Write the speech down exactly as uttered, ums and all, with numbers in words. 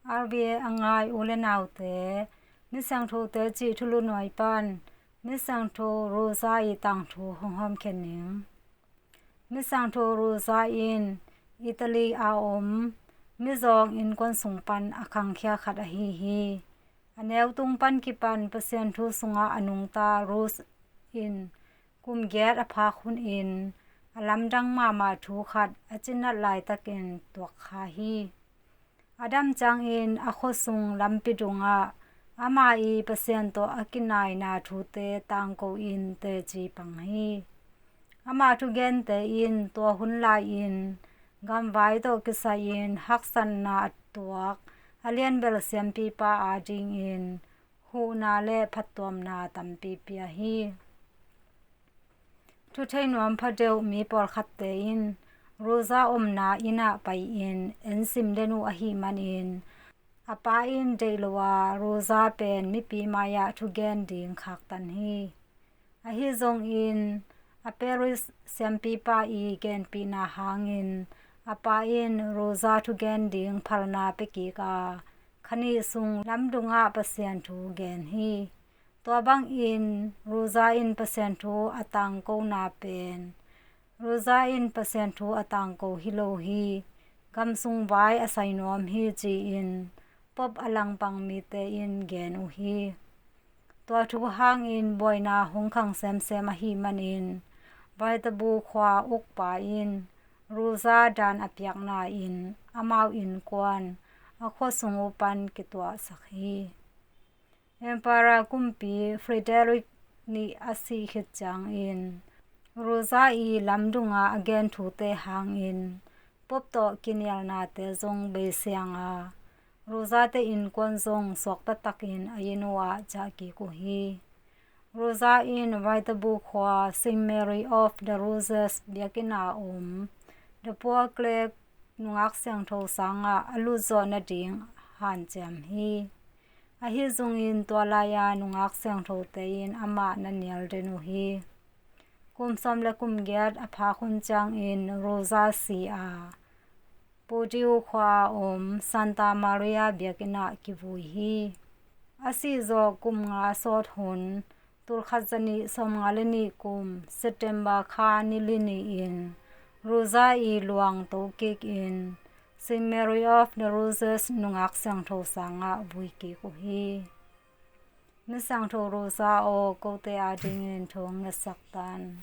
R V A a ngai u le naute, Misiangthote cih thulu nuai pan Misiangtho Rosa i tangthu hong hawmkhen ning. Misiangtho Rosa in Italy a om mizawng innkuan sung pan a khangkhia khat ahi hi. A neutung pan kipan Pasian thu sungah a nungta Rose in kum giat a phak hunin a lamdang mahmah thu khat a cinat laitakin tuak kha hi. A dam ciangin a khuasung lampi dungah ama i Pasian tawh a kinaina thute tangko in teci pang hi. Ama thugente in tua hun lai-in gamvai tawh kisai-in haksatna a tuak a lianbel siampipa adingin huhna le phattuamna tampi pia hi. Thuthei nuam phadeuh mi pawlkhatte in Rosa omna innah pai-in ensim den uh ahih manin a pa in deih lo a Rosa pen mipi mai-ah thugen ding khaktan hi. Ahi zongin a Paris siampipa i genpihna hangin a pa in Rosa thugen ding phalna pia kik a kha nih sung lamdungah Pasian thu gen hi. Tua bangin Rosa in Pasian thu a tangkona pen Rosa in Pasian thu a tangko hi lo hi, gamsung vai a sai nuam hi ci-in Pope a langpang mite in gen uh hi. Tua thu hangin buaina hong khang semsem ahih manin Vaitaboo khua ukpa in Rosa dan a piakna in amau innkuan a khuasung uh pan kituahsak hi. Emperor kumpi Frederick nih a sih khit ciangin Rosa i lamdunga a gen thute hangin Pope tawh kinialnate zong beisiang a Rosa te innkuan zong suakta takin a inn uh ah ciah kik uh hi. Rosa in Vaitaboo khua Saint Mary of the Roses biakinn a om The Poor Clare nungak siangtho sangah a lutzawh nading hanciam hi. Ahi zongin tua lai-a nungak siangthote in amah na nial den uh hi. Kum sawm le kum giat a phak hun ciangin Rosa si a Portiuncula khua a om Santa Maria biakinn ah kivui hi. A sihzawh kum nga sawt hun tulkhat zanih sawmnga le nih kum September kha ni li ni-in Rosa i luang to kikin Saint Mary of the Roses nungak siangtho sangah vui kik uh hi. Misiangtho Rosa aw, kote adingin thu hong ngetsak tan.